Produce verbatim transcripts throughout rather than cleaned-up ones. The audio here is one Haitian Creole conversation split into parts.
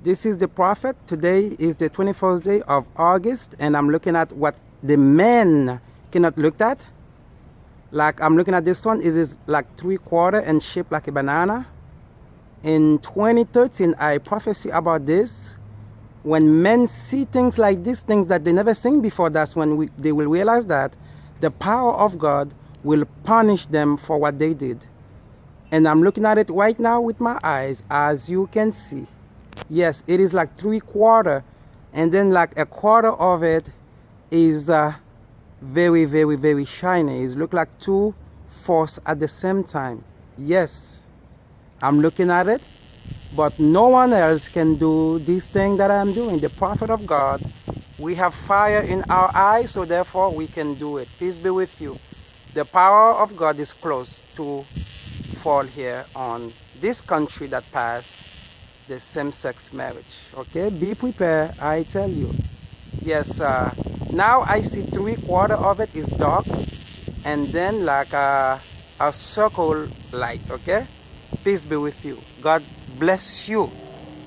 This is the prophet. Today is the twenty-first day of August, and I'm looking at what the man cannot look at. Like, I'm looking at the sun, it is like three quarter and shaped like a banana. In twenty thirteen, I prophesy about this. When men see things like these, things that they never seen before, that's when we, they will realize that the power of God will punish them for what they did. And I'm looking at it right now with my eyes, as you can see. Yes, it is like three quarter, and then like a quarter of it is uh, very, very, very shiny. It look like two force at the same time. Yes, I'm looking at it, but no one else can do this thing that I'm doing. The prophet of God, we have fire in our eyes, so therefore we can do it. Peace be with you. The power of God is close to fall here on this country that passed the same sex marriage. Okay, be prepared, I tell you. Yes, uh, now I see three quarter of it is dark, and then like a, a circle light. Okay, peace be with you. God bless you.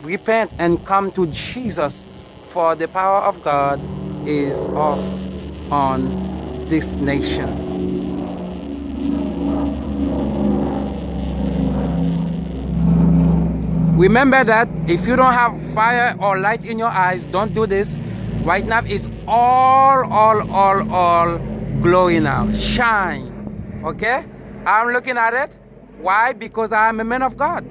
Repent and come to Jesus, for the power of God is off on this nation. Remember that if you don't have fire or light in your eyes, don't do this. Right now, it's all, all, all, all glory now. Shine. Okay? I'm looking at it. Why? Because I am a man of God.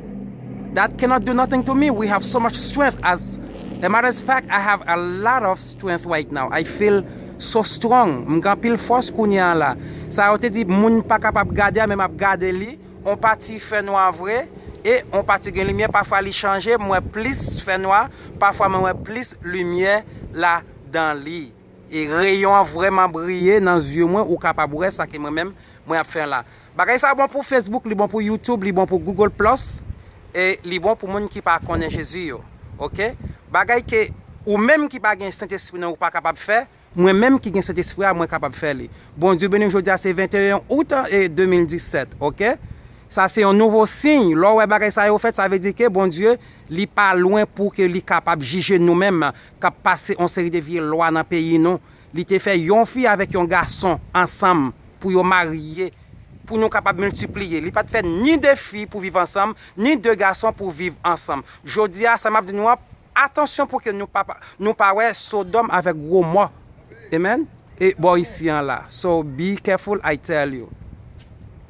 That cannot do nothing to me. We have so much strength. As a matter of fact, I have a lot of strength right now. I feel so strong. M gen anpil fòs kounye a la. Sa yo te di moun pa kapab gade a, men m ap gade li. On pati fè nwa vre, e on pati gen limyè. Pafwa li chanje, m wè plis fè nwa, pafwa mwen wè plis limyè ladan li. E reyon an vrèman briye nan zye mwen, ou kapab wè sa ke mwen menm, mwen ap fè la. Bagay sa bon pou Facebook, li bon pou YouTube, li bon pou Google Plus, e li bon pou moun ki pa konnen Jezi yo. Oke? Bagay ke ou menm ki pa gen Sentespri nan ou pa kapab fè, mwen menm ki gen Sentespri a, mwen kapab fè li. Bondye beni w, jodi a se venteyen out, e, de mil disèt, oke? Sa se yon nouvo siy. Lè w wè bagay sa yo fèt, sa vle di ke Bondye, li pa lwen pou ke li kapab jije nou menm, k ap pase yon seri de vye lwa nan peyi nou. Li te fè yon fi avèk yon gason ansanm pou yo marye, pou nou kapab miltipliye. Li pa t fè ni de fi pou viv ansanm, ni de gason pou viv ansanm. Jodi a, sa m ap di nou an, atansyon pou ke nou pa, nou pa wè Sodòm avèk Gomò. Amen. E bò isi an la. So be careful, I tell you.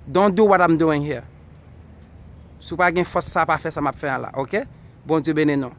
Don't do what I'm doing here. Si w pa gen fòs sa, pa fè sa m ap fè an la, oke? Bondye beni nou.